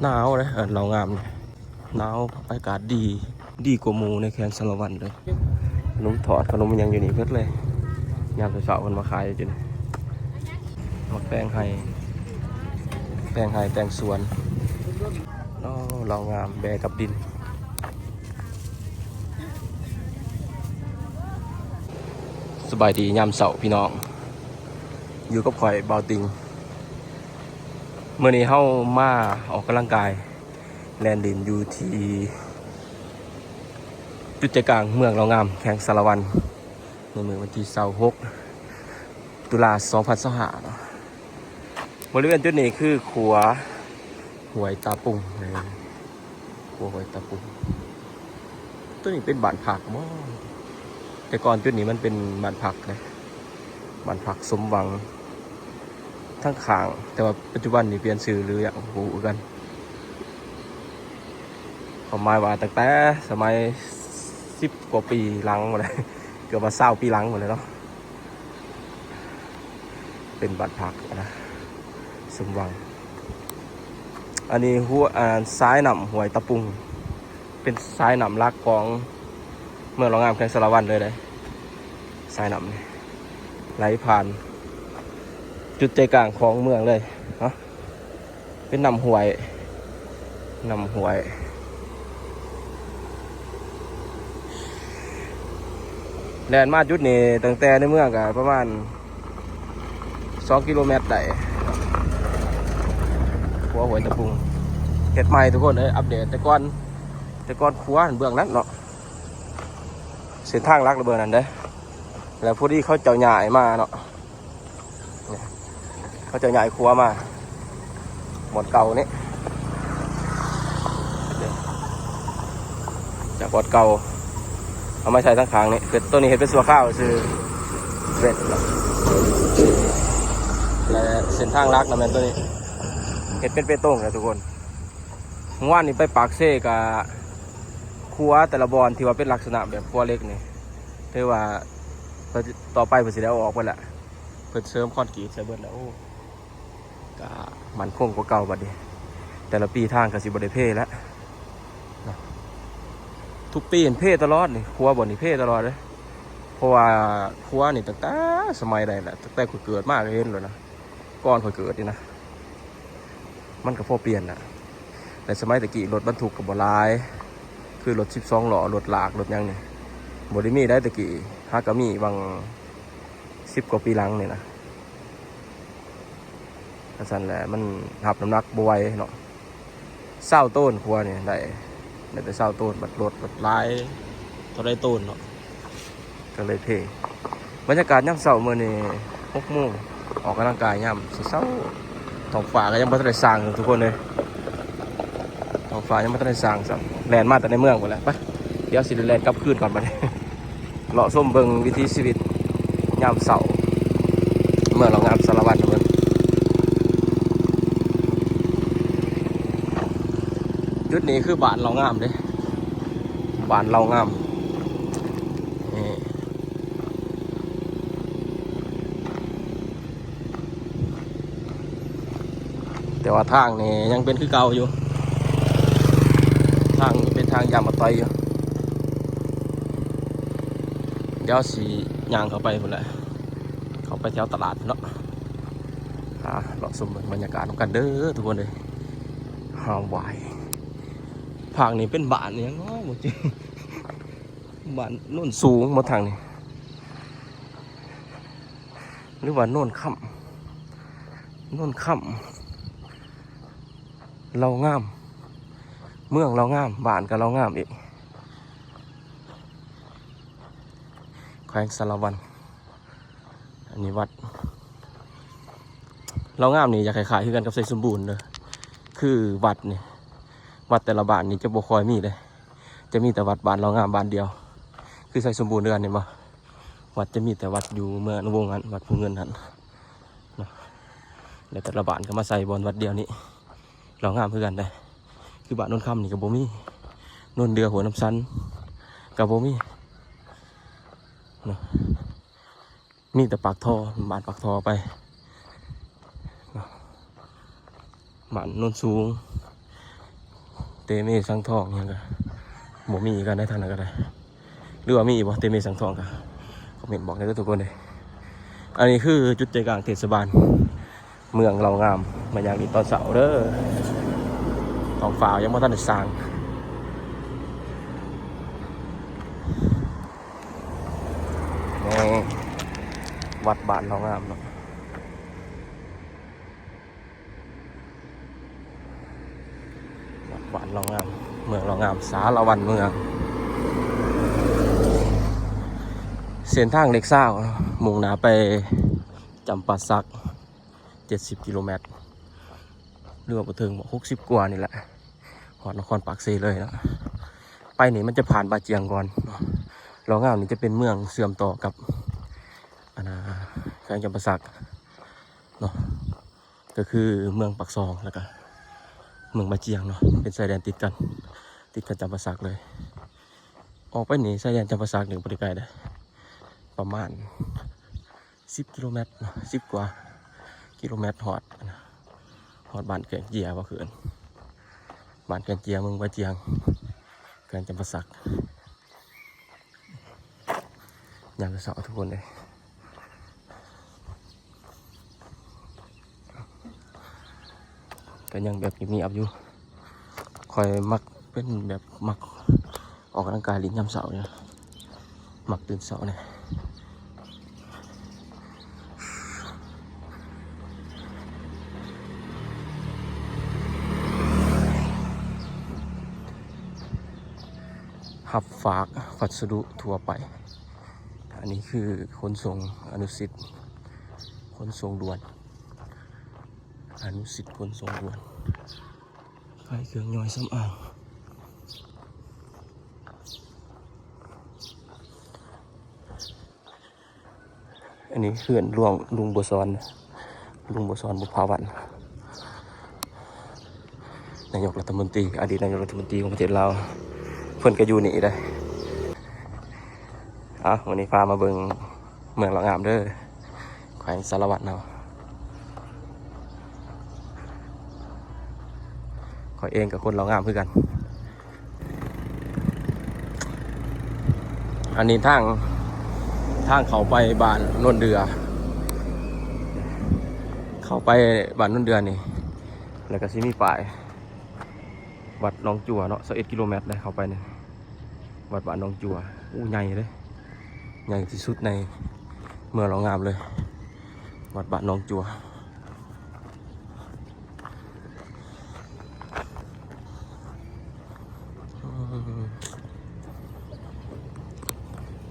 ໜາວເດ້ ເອີ ເລົ່າງາມນີ້ ໜາວ ອາກາດດີ ດີກວ່າໝູ່ໃນແຂວງສາລະວັນເດ້. ຂະໜົມທອດ ຂະໜົມຫຍັງຢູ່ນີ້ເບິດເລີຍ. ຍາມເຊົ້າໆເພິ່ນມາຂາຍຢູ່ນີ້ ໝາກແຕງໄຮ່ ແຕງໄຮ່ແຕງສວນ. ໂອ້ ເລົ່າງາມ ແບກັບດິນ. ສະບາຍດີຍາມເຊົ້າພີ່ນ້ອງ ຢູ່ກັບຂ້ອຍ ບ່າວຕິງ. ມື້ນີ້ເຮົາມາອອກກຳລັງກາຍ ແລ່ນຫຼິ້ນຢູ່ທີ່ຈຸດໃຈກາງເມືອງເລົ່າງາມ ແຂວງສາລະວັນ ໃນມື້ວັນທີຊາວຫົກ ຕຸລາ ສອງພັນຊາວຫ້າເນາະ. ບໍລິເວນຈຸດນີ້ຄືຂົວຫ້ວຍຕາປຸງ ເອີ ຂົວຫ້ວຍຕາປຸງ. ໂຕນີ້ເປັນບ້ານພັກບໍ? ແຕ່ກ່ອນຈຸດນີ້ມັນເປັນບ້ານພັກເດ້ ບ້ານພັກສົມຫວັງທາງຂ້າງ ແຕ່ວ່າປັດຈຸບັນນີ້ປ່ຽນຊື່ຫຼືຍັງບໍ່ຮູ້ຄືກັນ. ຄວາມໝາຍວ່າຕັ້ງແຕ່ສະໄໝສິບກວ່າປີຫຼັງພຸ້ນແຫຼະ ເກືອບວ່າຊາວປີຫຼັງພຸ້ນແຫຼະເນາະ. ເປັນບ້ານພັກນະ ສົມຫວັງ. ອັນນີ້ຫົວ ອ່າ ສາຍນ້ຳຫ້ວຍຕາປຸງ ເປັນສາຍນ້ຳຫຼັກຂອງເມືອງເລົ່າງາມ ແຂວງສາລະວັນເລີຍເດ້. ສາຍນ້ຳນີ້ໄຫຼຜ່ານຈຸດໃຈກາງຂອງເມືອງເລີຍເນາະ. ເປັນນ້ຳຫ້ວຍ ນ້ຳຫ້ວຍ. ແລ່ນມາຈຸດນີ້ຕັ້ງແຕ່ໃນເມືອງກະປະມານສອງກິໂລແມັດໄດ້. ຂົວຫ້ວຍຕາປຸງ ເຮັດໃໝ່ທຸກຄົນເອີຍ ອັບເດດ. ແຕ່ກ່ອນ ແຕ່ກ່ອນຂົວເບື້ອງນັ້ນເນາະ ເສັ້ນທາງຫຼັກລະເບື້ອງນັ້ນເດ້ ແລ້ວພໍດີເຂົາເຈົ້າຍ້າຍມາເນາະ. ເຂົາເຈົ້າຍ້າຍຂົວມາບ່ອນເກົ່ານີ້ ຈາກບ່ອນເກົ່າເອົາມາໃສ່ທາງຂ້າງນີ້. ເຮັດ ໂຕນີ້ເຮັດເປັນຊົ່ວຄາວຊື່ ເວັດເນາະ ແລະ ເສັ້ນທາງຫຼັກນະແມ່ນໂຕນີ້ ເຮັດເປັນເປຕົງແຫຼະທຸກຄົນ. ເມື່ອວານນີ້ໄປປາກເຊກະ ຂົວແຕ່ລະບ່ອນທີ່ວ່າເປັນລັກສະນະແບບຂົວເຫຼັກນີ້ ຖືວ່າຕໍ່ໄປເພິ່ນຊິໄດ້ເອົາອອກເບິດແລ້ວ. ເພິ່ນເສີມຄອນກຣີດໃສ່ເບິດແລ້ວ ໂອ້ ກະໝັ້ນຄົງກວ່າເກົ່າບັດນີ້. ແຕ່ລະປີທາງກະຊິບໍ່ໄດ້ເພແລ້ວເນາະ. ທຸກປີເພຕະຫຼອດນີ້ ຂົວບ່ອນນີ້ເພຕະຫຼອດເດ້ ເພາະວ່າຂົວນີ້ຕັ້ງແຕ່ສະໄໝໃດແຫຼະ ຕັ້ງແຕ່ຂ້ອຍເກີດມາກະເຫັນແລ້ວນະ ກ່ອນຂ້ອຍເກີດນີ້ນະ ມັນກະພໍປ່ຽນນະ. ແຕ່ສະໄໝແຕ່ກີ້ລົດບັນທຸກກະບໍ່ຫຼາຍ ຄືລົດສິບສອງລໍ້ ລົດລາກ ລົດຫຍັງນີ້ ບໍ່ໄດ້ມີໃດແຕ່ກີ້ ຫາກະມີຫວ່າງສິບກວ່າປີຫຼັງນີ້ນະ. ຈັ່ງຊັ້ນແຫຼະ ມັນຮັບນ້ຳໜັກບໍ່ໄຫວເນາະ. ຊາວໂຕນຂົວນີ້ໄດ້ ໄດ້ແຕ່ຊາວໂຕນ ບັດລົດບັດຫຼາຍເທົ່າໃດໂຕນເນາະ ກະເລີຍເພ. ບັນຍາກາດຍາມເຊົ້າມື້ນີ້ຫົກໂມງ ອອກກຳລັງກາຍຍາມເຊົ້າໆ ທ້ອງຟ້າກະຍັງບໍ່ທັນໄດ້ສ້າງທຸກຄົນເອີຍ ທ້ອງຟ້າຍັງບໍ່ທັນໄດ້ສ້າງຊ້ຳ. ແລ່ນມາແຕ່ໃນເມືອງພຸ້ນແຫຼະ ໄປ ດຽວຊິໄດ້ແລ່ນກັບຄືນກ່ອນບັດນີ້. ເລາະຊົມເບິ່ງວິຖີຊີວິດຍາມເຊົ້າ ເມືອງເລົ່າງາມ ສາລະວັນເບິ່ງ. ຈຸດນີ້ຄືບ້ານເລົ່າງາມເດ້ ບ້ານເລົ່າງາມນີ້. ແຕ່ວ່າທາງນີ້ຍັງເປັນຄືເກົ່າຢູ່ ທາງເປັນທາງຢາມມາຕອຍຢູ່. ດຽວຊິຍ່າງເຂົ້າໄປພຸ້ນແຫຼະ ເຂົ້າໄປແຖວຕະຫຼາດເນາະ. ອ່າ ເລາະຊົມເບິ່ງບັນຍາກາດນຳກັນເດີທຸກຄົນເດີ. ຫາວາຍ ພາກນີ້ເປັນບ້ານຫຍັງເນາະ ບໍ່ຈື່ ບ້ານໂນນສູງບໍ່ທາງນີ້ ຫຼືວ່າໂນນຄຳ ໂນນຄຳ ເລົ່າງາມ ເມືອງເລົ່າງາມ ບ້ານກະເລົ່າງາມອີກ ແຂວງສາລະວັນ. ອັນນີ້ວັດເລົ່າງາມນີ້ຈະຄ້າຍໆຄືກັນກັບໄຊສົມບູນເດີ ຄືວັດນີ້ ວັດແຕ່ລະບ້ານນີ້ຈະບໍ່ຄ່ອຍມີເດ້ ຈະມີແຕ່ວັດບ້ານເລົ່າງາມບ້ານດຽວ ຄືໄຊສົມບູນເດີ ເຫັນບໍ່? ວັດຈະມີແຕ່ວັດຢູ່ເມືອງອະນຸວົງຫັ້ນ ວັດພູເງິນຫັ້ນເນາະ ແລະແຕ່ລະບ້ານກະມາໃສ່ບ່ອນວັດດຽວນີ້ ເລົ່າງາມຄືກັນເດ້. ຄືບ້ານໂນນຄຳນີ້ກະບໍ່ມີ ໂນນເດືອ ຫົວນ້ຳຊັນກະບໍ່ມີເນາະ ມີແຕ່ປາກທໍ່ ບ້ານປາກທໍ່ໄປເນາະ ບ້ານໂນນສູງ ເຕເມສັງທອງຫຍັງກະບໍ່ມີກັນໄດ້ທາງນັ້ນກະໄດ້ ຫຼືວ່າມີບໍ່ເຕເມສັງທອງກະຄອມເມັນບອກແດ່ເດີທຸກຄົນເດີ. ອັນນີ້ຄືຈຸດໃຈກາງເທດສະບານເມືອງເລົ່າງາມ ມາຍ່າງຫຼິ້ນຕອນເຊົ້າເດີ. ທ້ອງຟ້າຍັງບໍ່ທັນໄດ້ສ້າງ. ນີ້ ວັດບ້ານເລົ່າງາມເນາະ. ວັດບ້ານເລົ່າງາມ ເມືອງເລົ່າງາມ ສາລະວັນເມືອງ. ເສັ້ນທາງເລກຊາວ ມຸ່ງໜ້າໄປຈຳປາສັກ ເຈັດສິບກິໂລແມັດ ຫຼືວ່າບໍ່ເຖິງ ຫົກສິບກວ່ານີ້ແຫຼະ ຮອດນະຄອນປາກເຊເລີຍເນາະ. ໄປນີ້ມັນຈະຜ່ານບາຈຽງກ່ອນເນາະ. ເລົ່າງາມນີ້ຈະເປັນເມືອງເຊື່ອມຕໍ່ກັບ ອັນນ່າ ແຂວງຈຳປາສັກເນາະ ກໍຄືເມືອງປາກຊ່ອງ ແລ້ວກະເມືອງບາຈຽງເນາະ ເປັນຊາຍແດນຕິດກັນ ຕິດກັບຈຳປາສັກເລີຍ. ອອກໄປນີ້ຊາຍແດນຈຳປາສັກນີ້ບໍ່ໄດ້ໄກເດ້ ປະມານສິບກິໂລແມັດເນາະ ສິບກວ່າກິໂລແມັດ ຮອດ ຮອດບ້ານແກງເຈຍ ບໍ່ຄື ບ້ານແກງເຈຍ ເມືອງບາຈຽງ ແຂວງຈຳປາສັກ. ຍາມເຊົ້າທຸກຄົນເດ້ ກໍຍັງແບບງຽບໆຢູ່. ຂ້ອຍມັກເປັນແບບມັກອອກກຳລັງກາຍຫຼິ້ນຍາມເຊົ້ານີ້ ມັກຕື່ນເຊົ້ານີ້. ຮັບຝາກພັດສະດຸທົ່ວໄປ. ອັນນີ້ຄືຂົນສົ່ງອະນຸສິດ ຂົນສົ່ງດ່ວນ ອະນຸສິດຂົນສົ່ງດ່ວນ ຂາຍເຄື່ອງຍ່ອຍສຳອາງ. ອັນນີ້ເຮືອນຫຼວງລຸງບົວສອນ ລຸງບົວສອນ ບຸບພາວັນ ນາຍົກລັດຖະມົນຕີ ອະດີດນາຍົກລັດຖະມົນຕີຂອງປະເທດລາວ ເພິ່ນກໍຢູ່ນີ້ເດ້. ເອົາ ມື້ນີ້ພາມາເບິ່ງເມືອງເລົ່າງາມເດີ ແຂວງສາລະວັນເຮົາ. ຂ້ອຍເອງກໍຄົນເລົ່າງາມຄືກັນ. ອັນນີ້ທາງ ທາງເຂົ້າໄປບ້ານໂນນເດື່ອ ເຂົ້າໄປບ້ານໂນນເດື່ອນີ້ ແລ້ວກໍຊິມີປ້າຍວັດໜອງຈົວເນາະ ຊາວເອັດກິໂລແມັດເດ້ ເຂົ້າໄປນີ້ ວັດບ້ານໜອງຈົວ. ໂອ້ ໃຫຍ່ເດ້ ໃຫຍ່ທີ່ສຸດໃນເມືອງເລົ່າງາມເລີຍ ວັດບ້ານໜອງຈົວ.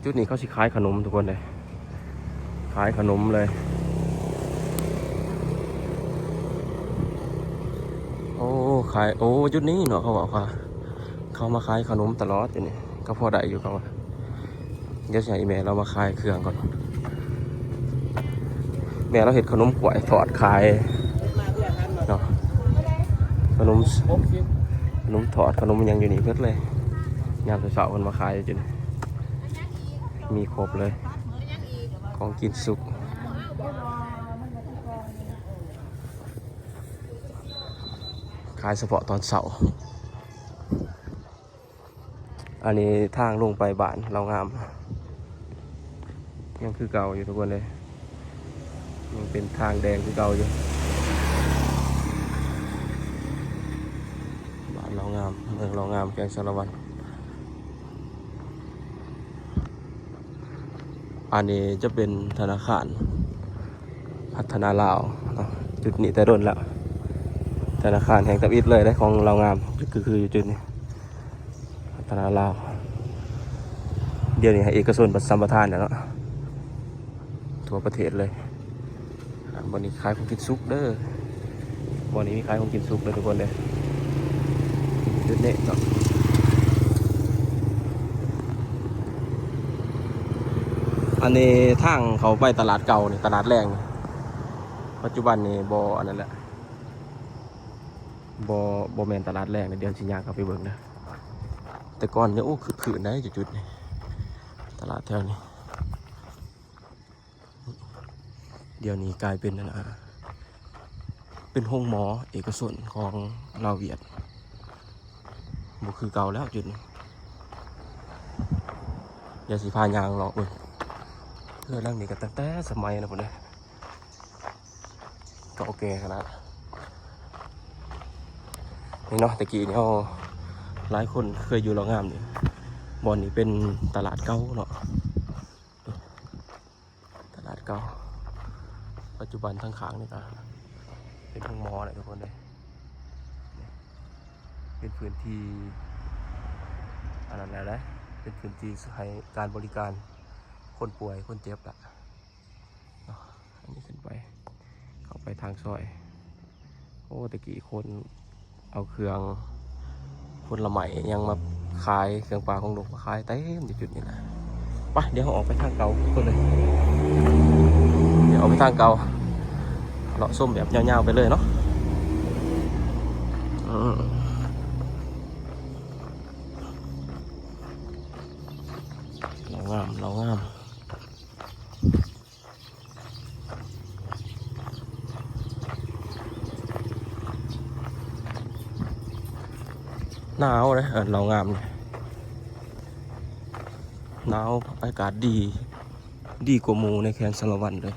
ຈຸດນີ້ເຂົາຊິຂາຍຂະໜົມທຸກຄົນເດ້ ຂາຍຂະໜົມເລີຍ. ໂອ້ ຂາຍ ໂອ້ ຈຸດນີ້ເນາະ ເຂົາເວົ້າວ່າເຂົາມາຂາຍຂະໜົມຕະຫຼອດຢູ່ນີ້ ກໍພໍໄດ້ຢູ່ເຂົາວ່າ. ດຽວຊິໃຫ້ແມ່ລາວມາຂາຍເຄື່ອງກ່ອນ ແມ່ລາວເຮັດຂະໜົມກ້ວຍທອດຂາຍເນາະ ຂະໜົມ ຂະໜົມທອດ ຂະໜົມຫຍັງຢູ່ນີ້ເບິດເລີຍ. ຍາມເຊົ້າໆເພິ່ນມາຂາຍຢູ່ຈຸດນີ້ ມີຄົບເລີຍ ຂອງກິນສຸກ ຂາຍສະເພາະຕອນເຊົ້າ. ອັນນີ້ທາງລົງໄປບ້ານເລົ່າງາມ ຍັງຄືເກົ່າຢູ່ທຸກຄົນເດ້ ຍັງເປັນທາງແດງຄືເກົ່າຢູ່. ບ້ານເລົ່າງາມ ເມືອງເລົ່າງາມ ແຂວງສາລະວັນ. ອັນນີ້ຈະເປັນທະນາຄານພັດທະນາລາວເນາະ ຈຸດນີ້ແຕ່ດົນແລ້ວ ທະນາຄານແຫ່ງທຳອິດເລີຍເດ້ ຂອງເລົ່າງາມ ຄື ຄືຢູ່ຈຸດນີ້ ພັດທະນາລາວ. ດຽວນີ້ໃຫ້ເອກະຊົນສຳປະທານແລ້ວເນາະ ທົ່ວປະເທດເລີຍ. ອ່າ ບ່ອນນີ້ຂາຍຂອງກິນສຸກເດີ ບ່ອນນີ້ມີຂາຍຂອງກິນສຸກເດີທຸກຄົນເດີ ຈຸດນີ້ເນາະ. ອັນນີ້ທາງເຂົ້າໄປຕະຫຼາດເກົ່ານີ້ ຕະຫຼາດແລງນີ້ ປັດຈຸບັນນີ້ບໍ່ອັນນັ້ນແຫຼະ ບໍ່ ບໍ່ແມ່ນຕະຫຼາດແລງນະ ດຽວຊິຍ່າງເຂົ້າໄປເບິ່ງເດີ. ແຕ່ກ່ອນນີ້ ໂອ້ ຄຶກຄື້ນໃດ໋ ຈຸດໆນີ້ ຕະຫຼາດແຖວນີ້. ດຽວນີ້ກາຍເປັນ ອັນ ອ່າ ເປັນໂຮງໝໍເອກະຊົນຂອງລາວຫວຽດ ບໍ່ຄືເກົ່າແລ້ວຈຸດນີ້. ດຽວຊິພາຍ່າງເລາະເບິ່ງ. ເຮືອນຫຼັງນີ້ກໍຕັ້ງແຕ່ສະໄໝນັ້ນພຸ້ນເດ້. ເກົ່າແກ່ຂະໜາດນີ້ເນາະ. ແຕ່ກີ້ນີ້ເຮົາ ຫຼາຍຄົນເຄີຍຢູ່ເລາະງາມນີ້. ບ່ອນນີ້ເປັນຕະຫຼາດເກົ່າເນາະ. ຕະຫຼາດເກົ່າ. ປັດຈຸບັນທາງຂ້າງນີ້ກະເປັນໂຮງໝໍແຫຼະທຸກຄົນເດ້. ເປັນພື້ນທີ່ອັນນັ້ນແຫຼະເດ້ ເປັນພື້ນທີ່ໃຫ້ການບໍລິການຄົນປ່ວຍຄົນເຈັບລະເນາະ. ອັນນີ້ຂຶ້ນໄປ ເຂົ້າໄປທາງຊອຍ. ໂອ້ ແຕ່ກີ້ຄົນເອົາເຄື່ອງຜົນລະໄມ້ຫຍັງມາຂາຍ ເຄື່ອງປ່າຂອງດົງມາຂາຍເຕັມຢູ່ຈຸດນີ້ນະ. ໄປ ດຽວເຮົາອອກໄປທາງເກົ່າຄົນເລີຍ. ດຽວອອກໄປທາງເກົ່າ ເລາະຊົມແບບຍາວໆໄປເລີຍເນາະ. ອືມ ເລາະງາມ ເລາະງາມ. ໜາວເດ້ ເອີ ເລາະງາມນີ້ ໜາວ ອາກາດດີ ດີກວ່າໝູ່ໃນແຂວງສາລະວັນເລີຍ.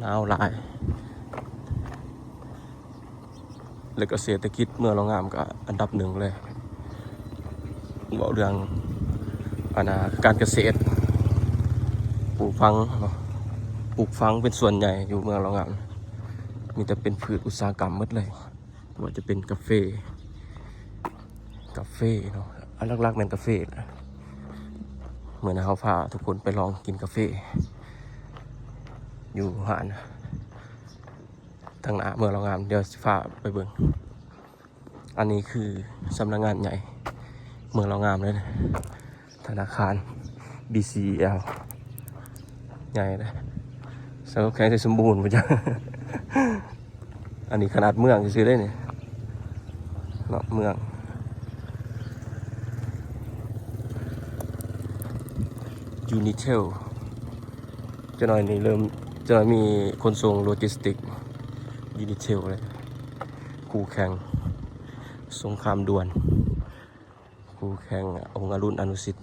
ໜາວຫຼາຍ ແລ້ວກໍເສດຖະກິດເມືອງເລາະງາມກໍອັນດັບໜຶ່ງເລີຍ ເວົ້າເລື່ອງອັນນ່າ ການກະເສດ ປູກຝັງເນາະ ປູກຝັງເປັນສ່ວນໃຫຍ່ຢູ່ເມືອງເລາະງາມ ມີແຕ່ເປັນພືດອຸດສາຫະກຳໝົດເລີຍ. ບໍ່ວ່າຈະເປັນກາເຟ ກາເຟເນາະ ອັນຫຼັກໆແມ່ນກາເຟແຫຼະ. ມື້ໜ້າເຮົາພາທຸກຄົນໄປລອງກິນກາເຟຢູ່ຮ້ານທາງໜ້າເມືອງເລາະງາມ ດຽວຊິພາໄປເບິ່ງ. ອັນນີ້ຄືສຳນັກງານໃຫຍ່ເມືອງເລາະງາມເລີຍ. ທະນາຄານ ບີຊີແອລ ໃຫຍ່ເດ້ ສຳລັບແຂວງໄຊສົມບູນພຸ້ນຈ້າ. ອັນນີ້ຂະໜາດເມືອງຊື່ໆເດ້ນີ້ເນາະ ເມືອງ ຢູນິເທວ. ຈັກໜ້ອຍນີ້ເລີ່ມ ຈັກໜ້ອຍມີຂົນສົ່ງໂລຈິສຕິກ ຢູນິເທວເລີຍ. ຄູ່ແຂ່ງ ສົງຄາມດ່ວນ ຄູ່ແຂ່ງອົງອະລຸນອະນຸສິດ.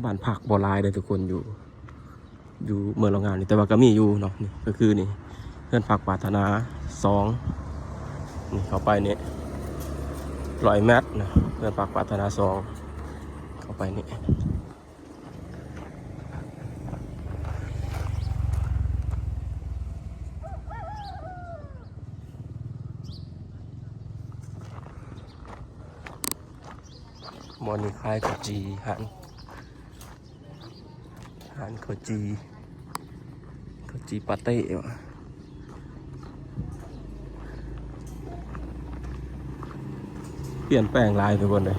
ບ້ານພັກບໍ່ຫຼາຍເດ້ທຸກຄົນ ຢູ່ ຢູ່ເມືອງເລາະງາມນີ້ ແຕ່ວ່າກໍມີຢູ່ເນາະ. ນີ້ກໍຄືນີ້ ເຮືອນພັກປາດຖະໜາສອງ ນີ້ເຂົ້າໄປນີ້ ຮ້ອຍແມັດນະ ເຮືອນພັກປາດຖະໜາສອງ ເຂົ້າໄປນີ້. ບ່ອນນີ້ຂາຍເຂົ້າຈີ່ ຮ້ານ ຮ້ານເຂົ້າຈີ່ ເຂົ້າຈີ່ປາເຕ້ຫວາ. ປ່ຽນແປງຫຼາຍທຸກຄົນເດ້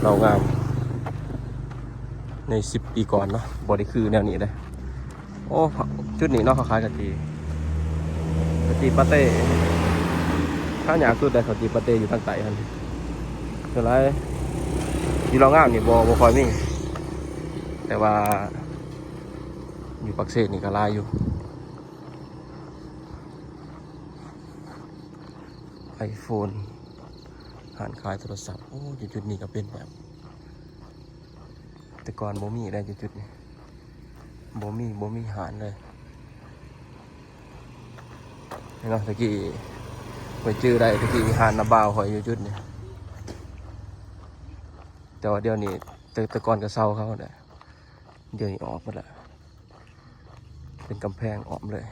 ເລາະງາມໃນສິບປີກ່ອນເນາະ ບໍ່ໄດ້ຄືແນວນີ້ເດ້. ໂອ້ ຈຸດນີ້ເນາະ ເຂົາຂາຍເຂົ້າຈີ່ ເຂົ້າຈີ່ປາເຕ້. ຫາຍາກສຸດໄດ໋ ເຂົ້າຈີ່ປາເຕ້ຢູ່ທາງໃຕ້ຫັ້ນ. ສ່ວນຫຼາຍຢູ່ເລາະງາມນີ້ບໍ່ ບໍ່ຄ່ອຍມີ ແຕ່ວ່າຢູ່ປາກເຊນີ້ກໍຫຼາຍຢູ່. ໄອໂຟນ ຮ້ານຂາຍໂທລະສັບ. ໂອ້ ຢູ່ຈຸດນີ້ກໍເປັນແບບ ແຕ່ກ່ອນບໍ່ມີໄດ໋ ຢູ່ຈຸດນີ້ ບໍ່ມີ ບໍ່ມີຮ້ານເລີຍເນາະ. ຕະກີ້ຂ້ອຍຈື່ໄດ້ ຕະກີ້ຮ້ານນ້າບ່າວຂ້ອຍຢູ່ຈຸດນີ້ ແຕ່ວ່າດຽວນີ້ ແຕ່ ແຕ່ກ່ອນກໍເຊົ່າເຂົາໄດ໋ ດຽວນີ້ອອກໝົດລະ ເປັນກຳແພງອ້ອມເລີຍ.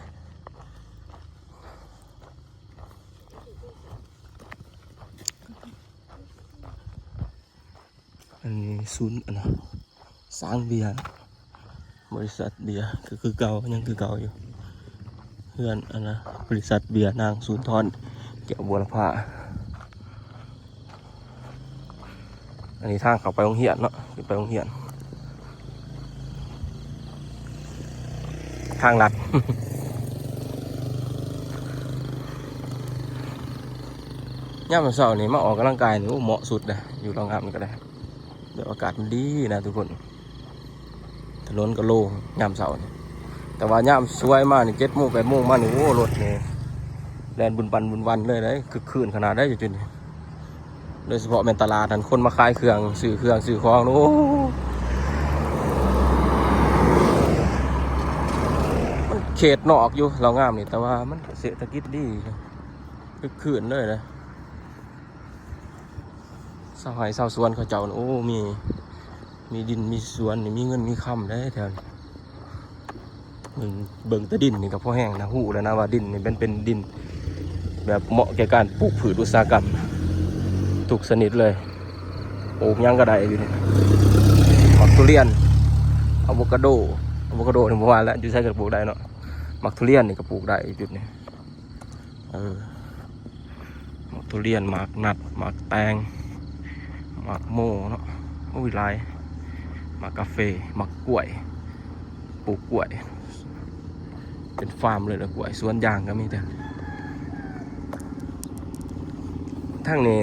ອັນນີ້ສູນ ອັນນະ ສ້າງເບຍ ບໍລິສັດເບຍ ກໍຄືເກົ່າ ຍັງຄືເກົ່າຢູ່. ເຮືອນ ອັນນະ ບໍລິສັດເບຍນາງສຸນທອນ ແກ້ວບົວລະພາ. ອັນນີ້ທາງເຂົ້າໄປໂຮງຮຽນເນາະ ຂຶ້ນໄປໂຮງຮຽນ ທາງລັດ. ຍາມເຊົ້ານີ້ມາອອກກຳລັງກາຍນີ້ ໂອ້ ເໝາະສຸດເດ້ ຢູ່ເລາະງາມນີ້ກໍໄດ້ ແບບອາກາດມັນດີນະທຸກຄົນ. ຖະໜົນກໍໂລ່ງຍາມເຊົ້ານີ້ ແຕ່ວ່າຍາມສວຍມານີ້ ເຈັດໂມງ ແປດໂມງມານີ້ ໂອ້ ລົດນີ້ ແລ່ນບຸນບັນບຸນວັນເລີຍເດ້ ຄຶກຄື້ນຂະໜາດໃດຢູ່ຈຸດນີ້. ໂດຍສະເພາະແມ່ນຕະຫຼາດຫັ້ນ ຄົນມາຂາຍເຄື່ອງ ຊື້ເຄື່ອງຊື້ຂອງ ໂອ້ ມັນເຂດນອກຢູ່ລາວງາມນີ້ ແຕ່ວ່າມັນເສດຖະກິດດີ ຄຶກຄື້ນເລີຍນະ. ຊາວໄຮ່ຊາວສວນເຂົາເຈົ້ານີ້ ໂອ້ ມີ ມີດິນມີສວນນີ້ ມີເງິນມີຄຳເດ້ແຖວນີ້. ເບິ່ງ ເບິ່ງແຕ່ດິນນີ້ກໍພໍແຮງນະ ຮູ້ແລ້ວນະວ່າດິນນີ້ແມ່ນເປັນດິນແບບເໝາະແກ່ການປູກພືດອຸດສາຫະກຳທຸກຊະນິດເລີຍ. ປູກຫຍັງກໍໄດ້ຢູ່ນີ້ ໝາກທຸລຽນ ອາໂວກາໂດ ອາໂວກາໂດນີ້ບໍ່ວ່າແລ້ວ ຢູ່ໃສກໍປູກໄດ້ເນາະ. ໝາກທຸລຽນນີ້ກໍປູກໄດ້ຢູ່ຈຸດນີ້. ເອີ ໝາກທຸລຽນ ໝາກນັດ ໝາກແຕງ ໝາກໂມເນາະ ໂອ້ຍ ຫຼາຍ ໝາກກາເຟ ໝາກກ້ວຍ ປູກກ້ວຍ ເປັນຟາມເລີຍລະ ກ້ວຍ ສວນຢາງກໍມີ. ແຕ່ທາງນີ້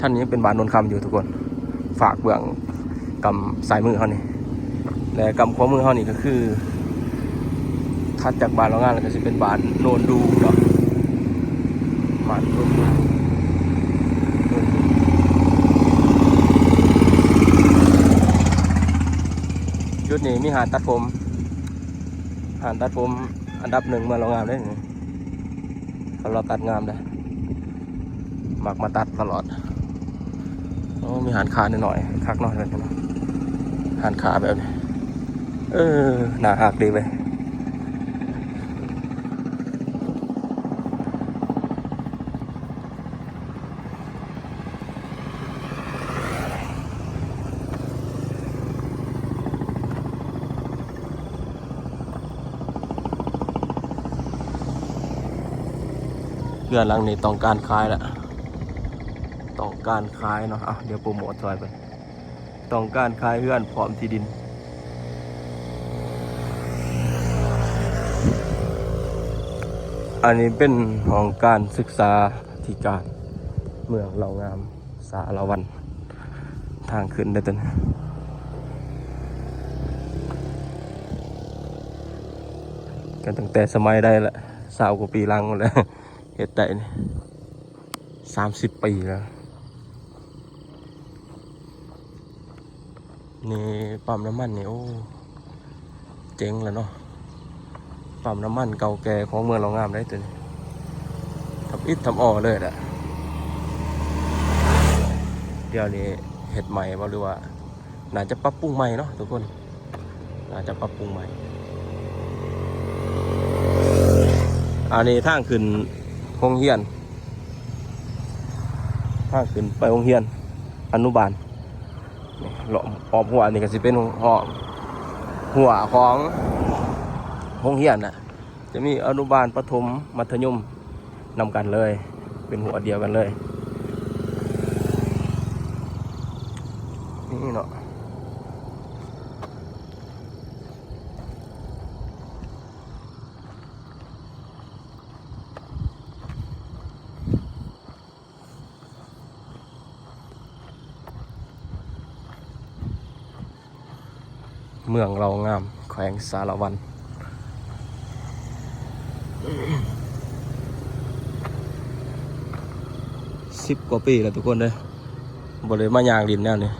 ທາງນີ້ຍັງເປັນບ້ານໂນນຄຳຢູ່ທຸກຄົນ ຟາກເບື້ອງ ກຳຊ້າຍມືເຮົານີ້ ແລະ ກຳຂວາມືເຮົານີ້ກໍຄື ຖັດຈາກບ້ານລາວງາມແລ້ວກໍຊິເປັນບ້ານໂນນດູເນາະ ບ້ານໂນນດູ. ຈຸດນີ້ມີຮ້ານຕັດຜົມ ຮ້ານຕັດຜົມອັນດັບໜຶ່ງເມືອງລາວງາມເດ້. ເຂົາເຈົ້າຕັດງາມເດ້ ມັກມາຕັດຕະຫຼອດ. ໂອ້ ມີຮ້ານຄ້ານ້ອຍໆ ຄັກເນາະ ຮ້ານຄ້າແບບນີ້ ເອີ ໜ້າຮັກດີເວີຍ. ເຮືອນຫຼັງນີ້ຕ້ອງການຂາຍລະ ຕ້ອງການຂາຍເນາະ. ເອົາ ດຽວໂປຣໂມດຊ່ອຍເພິ່ນ ຕ້ອງການຂາຍເຮືອນພ້ອມທີ່ດິນ. ອັນນີ້ເປັນຫ້ອງການສຶກສາທິການເມືອງລາວງາມ ສາລະວັນ ທາງຂຶ້ນໄດ້ຕົວນີ້ ກໍຕັ້ງແຕ່ສະໄໝໃດລະ ຊາວກວ່າປີຫຼັງພຸ້ນແຫຼະ ເຮັດໄດ້ນີ້ ສາມສິບປີແລ້ວ. ນີ້ປ້ຳນ້ຳມັນນີ້ ໂອ້ ເຈັງແລ້ວເນາະ ປ້ຳນ້ຳມັນເກົ່າແກ່ຂອງເມືອງລາວງາມໄດ໋ຕົວນີ້ ທຳອິດທຳອໍເລີຍແຫຼະ. ດຽວນີ້ເຮັດໃໝ່ບໍ່ ຫຼືວ່າ ໜ້າຈະປັບປຸງໃໝ່ເນາະທຸກຄົນ ໜ້າຈະປັບປຸງໃໝ່. ອັນນີ້ທາງຂຶ້ນໂຮງຮຽນ ທາງຂຶ້ນໄປໂຮງຮຽນອະນຸບານ. ນີ້ ອ້ອມຮົ້ວນີ້ກໍຊິເປັນຫ້ອງ ຮົ້ວຂອງໂຮງຮຽນນະ ຈະມີອະນຸບານ ປະຖົມ ມັດທະຍົມນຳກັນເລີຍ ເປັນຮົ້ວດຽວກັນເລີຍ ນີ້ເນາະ. ເມືອງເລົ່າງາມ ແຂວງສາລະວັນ ສິບກວ່າປີແລ້ວທຸກຄົນເດີ ບໍ່ໄດ້ມາຍ່າງຫຼິ້ນແນວນີ້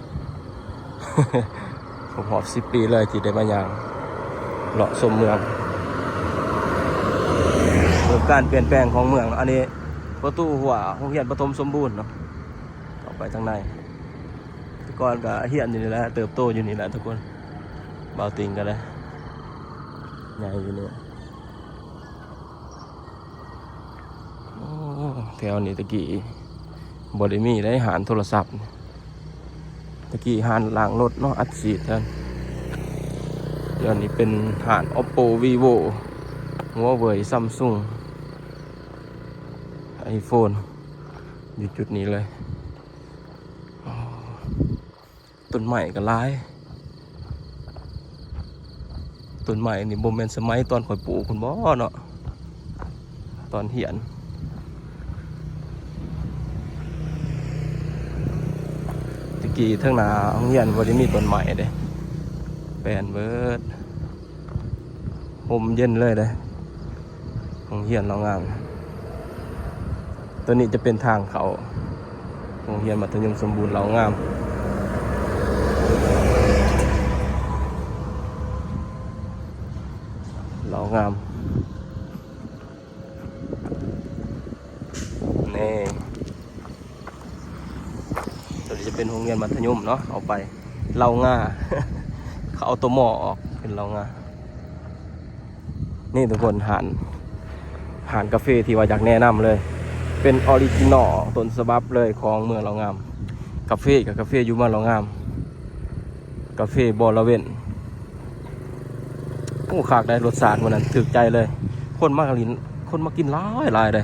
ຄົບຮອບສິບປີເລີຍທີ່ໄດ້ມາຍ່າງເລາະຊົມເມືອງ ເບິ່ງການປ່ຽນແປງຂອງເມືອງ. ອັນນີ້ປະຕູຮົ້ວໂຮງຮຽນປະຖົມສົມບູນເນາະ ເຂົ້າໄປທາງໃນ ແຕ່ກ່ອນກໍຮຽນຢູ່ນີ້ແຫຼະ ເຕີບໂຕຢູ່ນີ້ແຫຼະທຸກຄົນ ບ່າວຕິງກໍໄດ້ໃຫຍ່ຢູ່ນີ້. ໂອ້ ແຖວນີ້ຕະກີ້ບໍ່ໄດ້ມີໃດຮ້ານໂທລະສັບ ຕະກີ້ຮ້ານລ້າງລົດເນາະ ອັດສີດແທ້. ດຽວນີ້ເປັນຮ້ານ Oppo Vivo Huawei Samsung iPhone ຢູ່ຈຸດນີ້ເລີຍ. ຕົ້ນໄມ້ກໍຫຼາຍ ຕົ້ນໄມ້ນີ້ບໍ່ແມ່ນສະໄໝຕອນຂ້ອຍປູກພຸ້ນບໍເນາະ ຕອນຮຽນ ຕະກີ້ເທິງໜ້າໂຮງຮຽນບໍ່ໄດ້ມີຕົ້ນໄມ້ເດ້ ແປນເບີດ ຮົ່ມເຢັນເລີຍເດ້ ໂຮງຮຽນເຮົາງາມ. ຕົວນີ້ຈະເປັນທາງເຂົ້າໂຮງຮຽນມັດທະຍົມສົມບູນເລົ່າງາມ ເລົ່າງາມ ນີ້ ຕົວນີ້ຈະເປັນໂຮງຮຽນມັດທະຍົມເນາະ ເອົາໄປເລົ່າງາ ເຂົາເອົາຕົວ ມໍ ອອກ ເປັນເລົ່າງາ. ນີ້ທຸກຄົນ ຮ້ານ ຮ້ານກາເຟທີ່ວ່າຢາກແນະນຳເລີຍ ເປັນອໍຣິຈິນໍຕົ້ນສະບັບເລີຍຂອງເມືອງເລົ່າງາມ. ກາເຟກໍກາເຟຢູ່ເມືອງເລົ່າງາມ ກາເຟບໍລະເວັນ. ໂອ້ ຄັກໄດ໋ ລົດຊາດມື້ນັ້ນຖືກໃຈເລີຍ ຄົນມາຫຼິ້ນ ຄົນມາກິນຫຼາຍໆເດ້.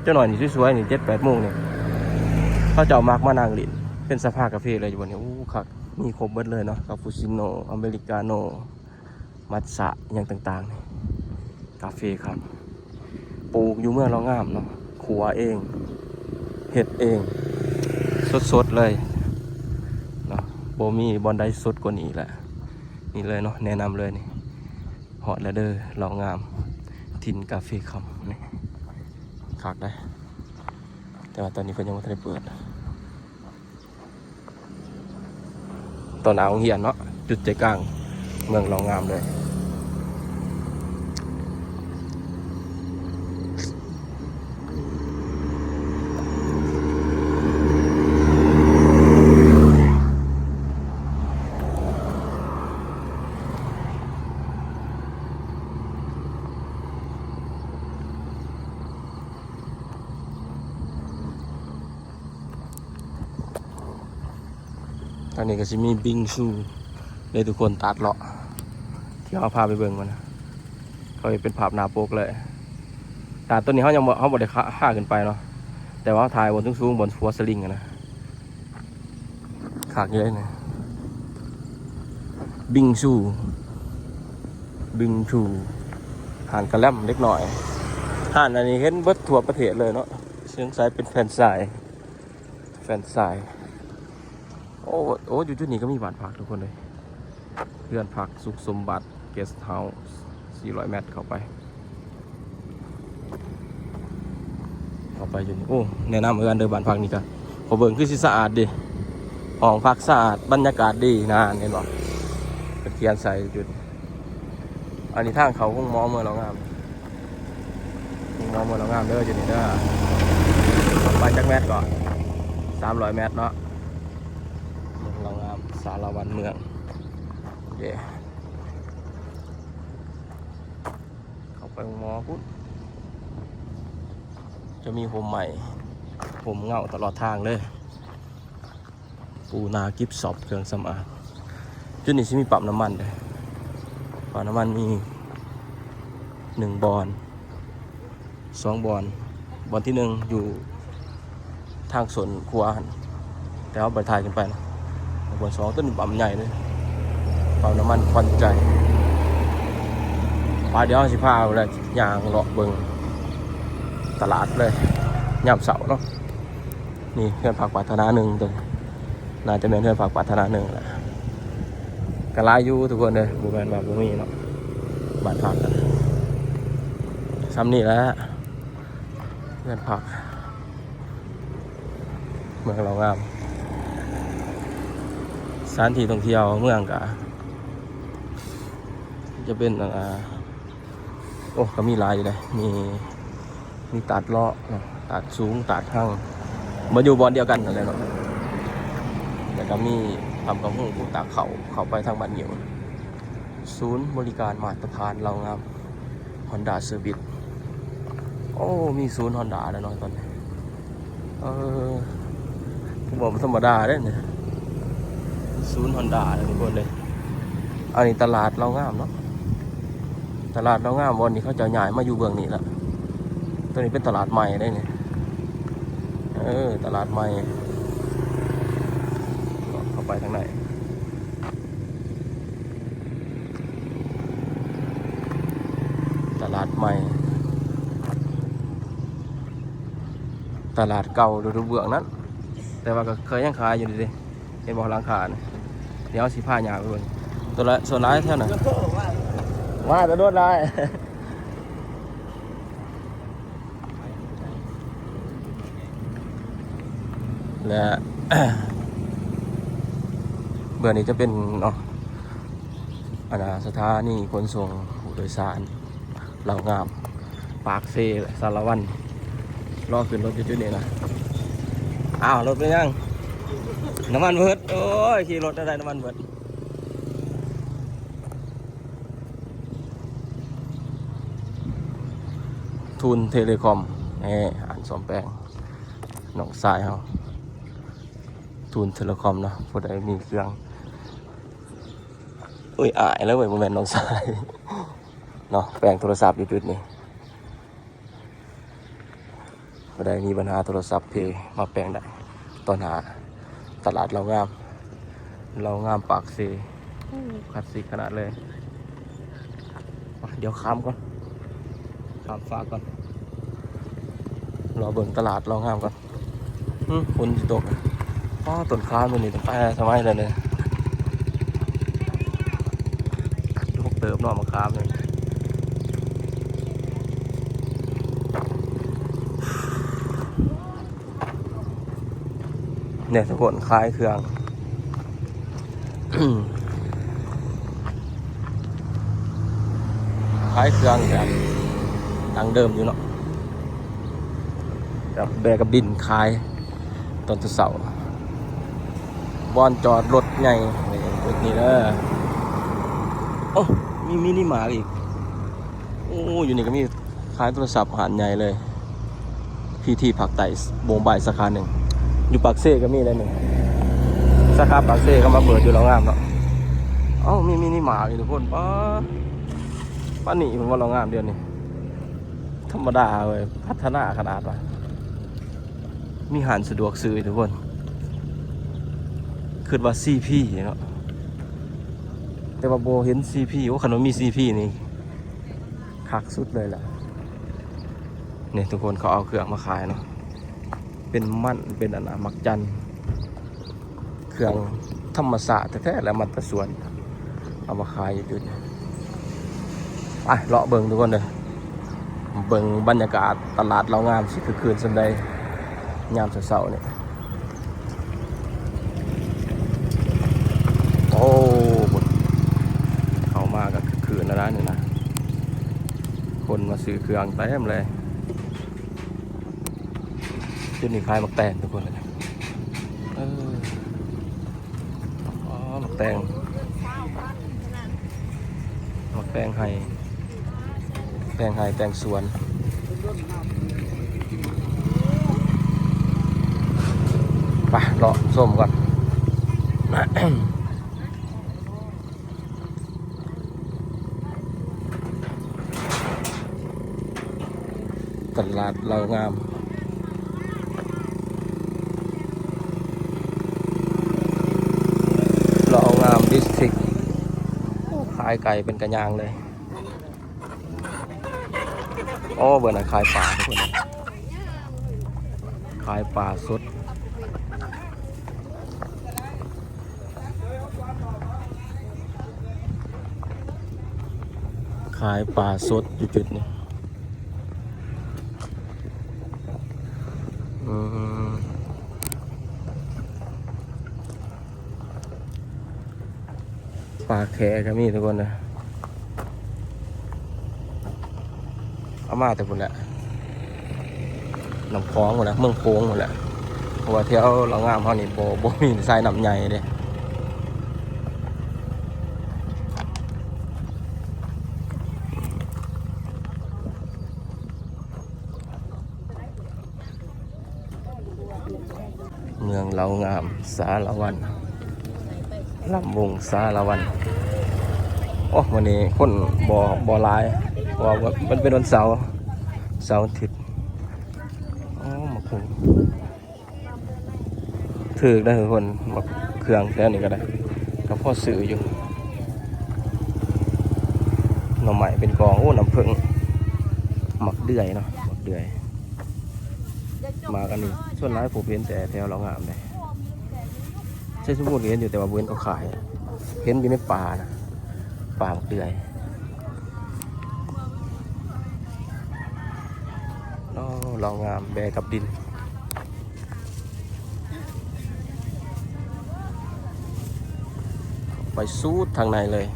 ຈັກໜ້ອຍນີ້ສວຍໆນີ້ ເຈັດແປດໂມງນີ້ ເຂົາເຈົ້າມັກມານັ່ງຫຼິ້ນ ເປັນສະພາກາເຟເລີຍຢູ່ບ່ອນນີ້. ໂອ້ ຄັກ ມີຄົບເບິດເລີຍເນາະ ຄາປູຊິໂນ ອາເມລິກາໂນ ມັດສະ ຫຍັງຕ່າງໆນີ້ ກາເຟຄັກ ປູກຢູ່ເມືອງເລົ່າງາມເນາະ ຂົ້ວເອງ ເຮັດເອງ ສົດໆເລີຍເນາະ ບໍ່ມີບ່ອນໃດສົດກວ່ານີ້ແຫຼະ. ນີ້ເລີຍເນາະ ແນະນຳເລີຍນີ້ ຮອດແລ້ວເດີ ເລົ່າງາມ ຖິ່ນກາເຟຄຳ ນີ້ ຄັກໄດ໋ ແຕ່ວ່າຕອນນີ້ເພິ່ນຍັງບໍ່ທັນໄດ້ເປີດ. ຕໍ່ໜ້າໂຮງຮຽນເນາະ ຈຸດໃຈກາງເມືອງເລົ່າງາມເລີຍ. ທາງນີ້ກໍຊິມີບິງຊູເດ້ທຸກຄົນ ຕາດເລາະ ທີ່ເຮົາພາໄປເບິ່ງມັນນະ ເຂົາເຮັດເປັນພາບໜ້າປົກເລີຍ. ຕາດຕົວນີ້ເຮົາຍັງບໍ່ ເຮົາບໍ່ໄດ້ ຄ- ຄາຂຶ້ນໄປເນາະ ແຕ່ວ່າເຮົາຖ່າຍບ່ອນສູງໆ ບ່ອນຫົວສະລິງຫັ້ນນະ ຄັກຢູ່ເດ້ນີ້ ບິງຊູ ບິງຊູ ຮ້ານກະແລັມເດັກນ້ອຍ. ຮ້ານອັນນີ້ເຫັນເບິດທົ່ວປະເທດເລີຍເນາະ ສົງໄສເປັນແຟຣນໄຊ ແຟຣນໄຊ. ໂອ້ ໂອ້ ຢູ່ຈຸດນີ້ກໍມີບ້ານພັກທຸກຄົນເລີຍ ເຮືອນພັກສຸກສົມບັດ ເກສເຮົາ ສີ່ຮ້ອຍແມັດເຂົ້າໄປ ເຂົ້າໄປຢູ່ນີ້. ໂອ້ ແນະນຳເຮືອນເດີ ບ້ານພັກນີ້ກໍ ພໍເບິ່ງຄືຊິສະອາດເດ ຫ້ອງພັກສະອາດ ບັນຍາກາດດີນານ ເຫັນບໍ່ ເພິ່ນຂຽນໃສ່ຈຸດ. ອັນນີ້ທາງເຂົ້າໂຮງໝໍເມືອງເລົ່າງາມ ໂຮງໝໍເມືອງເລົ່າງາມເດີ ຢູ່ນີ້ເດີ. ໄປຈັກແມັດກໍ ສາມຮ້ອຍແມັດເນາະ ເມືອງເລົ່າງາມ ສາລະວັນເມືອງ ເດ້. ເຂົ້າໄປໂຮງໝໍພຸ້ນ ຈະມີຮົ່ມໄມ້ ຮົ່ມເງົາຕະຫຼອດທາງເລີຍ. ປູນາກິບຊັອບ ເຄື່ອງສຳອາງ. ຈຸດນີ້ຊິມີປ້ຳນ້ຳມັນເດ້ ປ້ຳນ້ຳມັນມີໜຶ່ງບ່ອນ ສອງບ່ອນ ບ່ອນທີໜຶ່ງຢູ່ທາງໂຊນຄົວຫັ້ນ ແຕ່ເຮົາບໍ່ໄດ້ຖ່າຍຂຶ້ນໄປນະ. ບ່ອນສອງ ຕົວນີ້ປ້ຳໃຫຍ່ເລີຍ ປ້ຳນ້ຳມັນຂວັນໃຈ. ໄປ ດຽວເຮົາຊິພາໄປ ຍ່າງເລາະເບິ່ງຕະຫຼາດເລີຍ ຍາມເຊົ້າເນາະ. ນີ້ເຮືອນພັກປາດຖະໜາໜຶ່ງ ຕົວນີ້ໜ້າຈະແມ່ນເຮືອນພັກປາດຖະໜາໜຶ່ງແຫຼະ. ກໍຫຼາຍຢູ່ທຸກຄົນເດີ ບໍ່ແມ່ນວ່າບໍ່ມີເນາະ ບ້ານພັກກໍສ່ຳນີ້ແຫຼະ ເຮືອນພັກເມືອງເລົ່າງາມ. ສະຖານທີ່ທ່ອງທ່ຽວເມືອງກໍຈະເປັນ ອ່າ ໂອ້ ກໍມີຫຼາຍຢູ່ເດ້ ມີ ມີຕາດເລາະເນາະ ຕາດສູງ ຕາດຮັງ ມາຢູ່ບ່ອນດຽວກັນນັ້ນແຫຼະເນາະ. ແລ້ວກໍມີຖ້ຳກະຫູ ຕາກເຂົ້າ ເຂົ້າໄປທາງບ້ານງິ້ວ. ສູນບໍລິການມາດຕະຖານເລົ່າງາມ ຮອນດ້າເຊີວິດ. ໂອ້ ມີສູນຮອນດ້າແລ້ວເນາະຕອນນີ້. ເອີ ບໍ່ທຳມະດາເດ້ນີ້ ສູນຮອນດ້າເດ້ທຸກຄົນເດ້. ອັນນີ້ຕະຫຼາດເລົ່າງາມເນາະ ຕະຫຼາດເລົ່າງາມ ບ່ອນນີ້ເຂົາເຈົ້າຍ້າຍມາຢູ່ເບື້ອງນີ້ລະ. ຕົວນີ້ເປັນຕະຫຼາດໃໝ່ເດ້ນີ້ ເອີ ຕະຫຼາດໃໝ່ ເຂົ້າໄປທາງໃນ. ຕະຫຼາດໃໝ່ ຕະຫຼາດເກົ່າຢູ່ເບື້ອງນັ້ນ ແຕ່ວ່າກໍເຄີຍຍັງຂາຍຢູ່ເດ້ ເຫັນບໍ່ ຫຼັງຄານະ. ດຽວເຮົາຊິພາຍ່າງໄປເບິ່ງ ສ່ວນຫຼາຍ ສ່ວນຫຼາຍແຖວນັ້ນ ມາແຕ່ໂດນຫຼາຍ. ແລະ ເບື້ອງນີ້ຈະເປັນເນາະ ອັນນ່າ ສະຖານີຂົນສົ່ງຜູ້ໂດຍສານ ເລົ່າງາມ ປາກເຊ ແລະ ສາລະວັນ. ລໍຂຶ້ນລົດຢູ່ຈຸດນີ້ນະ. ອ້າວ ລົດເປັນຫຍັງ? ນ້ຳມັນເບິດ. ໂອ້ຍ ຂີ່ລົດໄດ້ນ້ຳມັນເບິດ. ທູນເທເລຄອມ ແນ່ ຮ້ານສ້ອມແປງ ນ້ອງຊາຍເຮົາ ທູນເທເລຄອມເນາະ. ຜູ້ໃດມີເຄື່ອງ ໂອ້ຍ ອາຍແລ້ວເວີຍ ບໍ່ແມ່ນນ້ອງຊາຍເນາະ. ແປງໂທລະສັບຢູ່ຈຸດນີ້. ຜູ້ໃດມີບັນຫາໂທລະສັບ ເພ ມາແປງໄດ້ ຕໍ່ໜ້າຕະຫຼາດເລົ່າງາມ ເລົ່າງາມປາກເຊ. ໂອ້ ຄລາສສິກຂະໜາດເລີຍ. ໄປ ດຽວຂ້າມກ່ອນ ຂ້າມຟາກກ່ອນ ລໍເບິ່ງຕະຫຼາດເລົ່າງາມກ່ອນ. ຫຶ ຝົນຊິຕົກ. ອໍ ຕົ້ນຂາມນີ້ຕັ້ງແຕ່ສະໄໝໃດເລີຍ ດົກເຕີບເນາະ ໝາກຂາມນີ້. ແນ່ ທຸກຄົນ ຂາຍເຄື່ອງ ຂາຍເຄື່ອງແບບດັ້ງເດີມຢູ່ເນາະ ແບບແບກັບດິນຂາຍຕອນເຊົ້າໆ. ບ່ອນຈອດລົດໃຫຍ່ ນີ້ເດີ. ໂອ້ ມີມິນິມາດອີກ. ໂອ້ ຢູ່ນີ້ກໍມີຂາຍໂທລະສັບ ຮ້ານໃຫຍ່ເລີຍ. ພີທີພາກໃຕ້ ໂມບາຍສາຂາໜຶ່ງ ຢູ່ປາກເຊກໍມີໄດ໋ນີ້. ສາຂາປາກເຊກໍມາເປີດຢູ່ເລົ່າງາມເນາະ. ເອົ້າ ມີມິນິມາດອີກ ທຸກຄົນ. ປ້າ ປານນີ້ເພິ່ນວ່າເລົ່າງາມດຽວນີ້ ທຳມະດາເວີຍ ພັດທະນາຂະໜາດວ່າ ມີຮ້ານສະດວກຊື້ ທຸກຄົນ. ຄິດວ່າ ຊີພີ ເນາະ ແຕ່ວ່າບໍ່ເຫັນ ຊີພີ. ໂອ້ ຄັນວ່າມີ ຊີພີ ນີ້ຄັກສຸດເລີຍລະ. ນີ້ທຸກຄົນ ເຂົາເອົາເຄື່ອງມາຂາຍເນາະ ເປັນມັນ ເປັນອັນນ່າ ໝາກຈັນ ເຄື່ອງທຳມະຊາດແທ້ໆ ແລະ ມັນຕະສວນ ເອົາມາຂາຍຢູ່ຈຸດນີ້. ໄປເລາະເບິ່ງທຸກຄົນເດີ ເບິ່ງບັນຍາກາດຕະຫຼາດເລົ່າງາມຊິຄຶກຄື້ນສ່ຳໃດ ຍາມເຊົ້າໆນີ້. ໂອ້ ເຂົ້າມາກໍຄຶກຄື້ນແລ້ວນະນີ້ນະ ຄົນມາຊື້ເຄື່ອງເຕັມເລີຍ. ຈຸດນີ້ຂາຍໝາກແຕງ ທຸກຄົນ. ເອີ ອໍ ໝາກແຕງ ໝາກແຕງໄຮ່ ແຕງໄຮ່ແຕງສວນ. ໄປເລາະຊົມກ່ອນ. ຕະຫຼາດເລົ່າງາມ ເລົ່າງາມດິສທຣິກ. ໂອ້ ຂາຍໄກ່ເປັນກະຍ່າງເລີຍ. ໂອ້ ເບິ່ງນະ ຂາຍປາ ທຸກຄົນ ຂາຍປາສົດ. ຂາຍປາສົດຢູ່ຈຸດນີ້. ອືມ ປາແຄກໍມີ ທຸກຄົນເດີ. ເອົາມາແຕ່ພຸ້ນແຫຼະ ນ້ຳຂອງພຸ້ນແຫຼະ ເມືອງໂຂງພຸ້ນແຫຼະ ເພາະວ່າແຖວເລົ່າງາມເຮົານີ້ບໍ່ ບໍ່ມີສາຍນ້ຳໃຫຍ່ເດ້. ເມືອງເລົ່າງາມ ສາລະວັນ ລຳວົງສາລະວັນ. ໂອ້ ມື້ນີ້ຄົນບໍ່ ບໍ່ຫຼາຍ ເພາະວ່າມັນເປັນວັນເສົາ ເສົາອາທິດ. ອໍ ໝາກຫຸ່ງ ຖືກໄດ໋ທຸກຄົນ ໝາກເຄື່ອງແຖວນີ້ກໍໄດ້ ກໍພໍຊື້ຢູ່. ໜໍ່ໄມ້ເປັນກອງ ໂອ້ ນ້ຳເຜິ້ງ ໝາກເດືອຍເນາະ ໝາກເດືອຍ. ໝາກອັນນີ້ສ່ວນຫຼາຍພົບເຫັນແຕ່ແຖວເລົ່າງາມເດ້. ໄຊສົມບູນກໍເຫັນຢູ່ ແຕ່ວ່າບໍ່ເຫັນເຂົາຂາຍ ເຫັນຢູ່ໃນປ່ານະ ປ່າໝາກເດືອຍ. ໂອ້ ເລົ່າງາມແບກັບດິນ. ໄປສູດທາງໃນເລີຍ.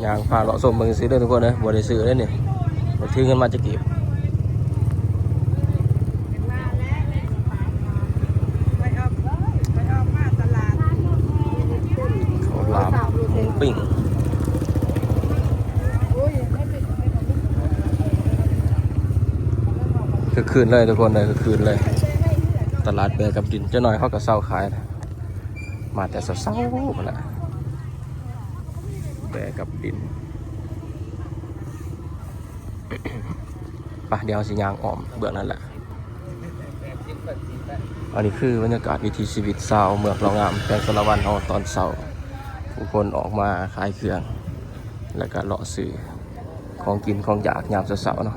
ຍ່າງພາເລາະຊົມເບິ່ງຊື່ເດີທຸກຄົນເດີ ບໍ່ໄດ້ຊື້ເດ້ນີ້ ບໍ່ຖືເງິນມາຈັກກີບ. ເຂົ້າຫຼາມ ໝູປີ້ງ ຄຶກຄື້ນເລີຍທຸກຄົນເດີ ຄຶກຄື້ນເລີຍ. ຕະຫຼາດແບກັບດິນ ຈັກໜ້ອຍເຂົາກໍເຊົາຂາຍ ມາແຕ່ເຊົ້າໆພຸ້ນລະ ແບກັບດິນ. ໄປ ດຽວເຮົາຊິຍ່າງອ້ອມເບື້ອງນັ້ນແຫຼະ. ອັນນີ້ຄືບັນຍາກາດວິຖີຊີວິດຊາວເມືອງເລົ່າງາມ ແຂວງສາລະວັນເຮົາຕອນເຊົ້າ ຜູ້ຄົນອອກມາຂາຍເຄື່ອງ ແລ້ວກະເລາະຊື້ຂອງກິນຂອງຢາກຍາມເຊົ້າໆເນາະ.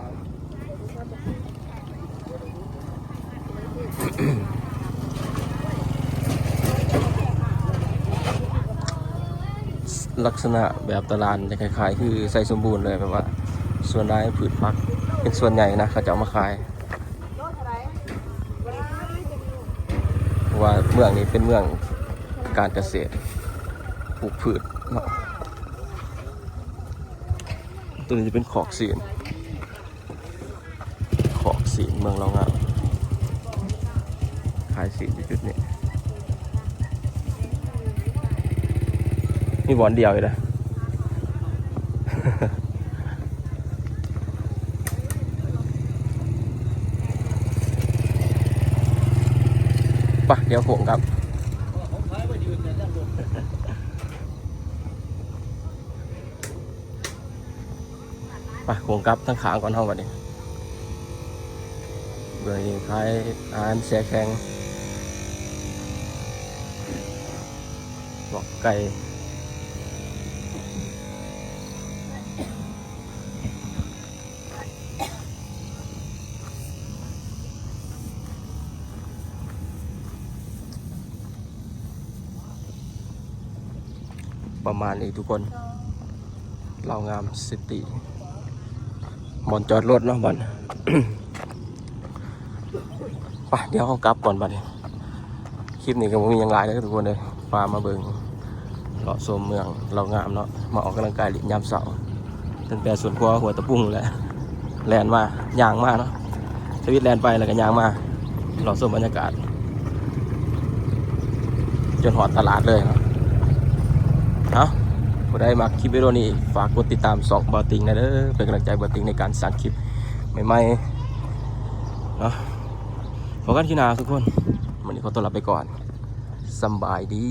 ລັກສະນະແບບຕະຫຼາດຈະຄ້າຍໆຄືໄຊສົມບູນເລີຍ ແບບວ່າສ່ວນຫຼາຍພືດຜັກເປັນສ່ວນໃຫຍ່ນະ ເຂົາເຈົ້າເອົາມາຂາຍ ເພາະວ່າເມືອງນີ້ເປັນເມືອງການກະເສດ ປູກພືດເນາະ. ຕົວນີ້ຈະເປັນຄອກຊີ້ນ ຄອກຊີ້ນເມືອງເລົ່າງາມ ຂາຍຊີ້ນຢູ່ຈຸດນີ້ ມີບ່ອນດຽວຢູ່ເດ້. ໄປ ດຽວໂຄ້ງກັບ. ໄປ ໂຄ້ງກັບທາງຂ້າງກ່ອນເຮົາບັດນີ້ ເບິ່ງຂາຍອາຫານແຊ່ແຂງ ພວກໄກ່ ປະມານນີ້ທຸກຄົນ ເລົ່າງາມຊິຕີ ບ່ອນຈອດລົດເນາະ ບ່ອນ ໄປ ດຽວເຮົາກັບກ່ອນບັດນີ້. ຄລິບນີ້ກໍບໍ່ມີຫຍັງຫຼາຍເດີທຸກຄົນເດີ ພາມາເບິ່ງ ເລາະຊົມເມືອງເລົ່າງາມເນາະ ມາອອກກຳລັງກາຍຫຼິ້ນຍາມເຊົ້າ ຕັ້ງແຕ່ສວນຄົວຫ້ວຍຕະປຸງແຫຼະ ແລ່ນມາ ຍ່າງມາເນາະ ທະວິດແລ່ນໄປແລ້ວກໍຍ່າງມາ ເລາະຊົມບັນຍາກາດ ຈົນຮອດຕະຫຼາດເລີຍເນາະ. ເອົ້າ ຜູ້ໃດມັກຄລິບວິດີໂອນີ້ ຝາກກົດຕິດຕາມຊ່ອງບ່າວຕິງແດ່ເດີ ເປັນກຳລັງໃຈບ່າວຕິງໃນການສ້າງຄລິບໃໝ່ໆເນາະ. ພົບກັນຄລິບໜ້າທຸກຄົນ ມື້ນີ້ຂໍຕົວລາໄປກ່ອນ ສຳບາຍດີ.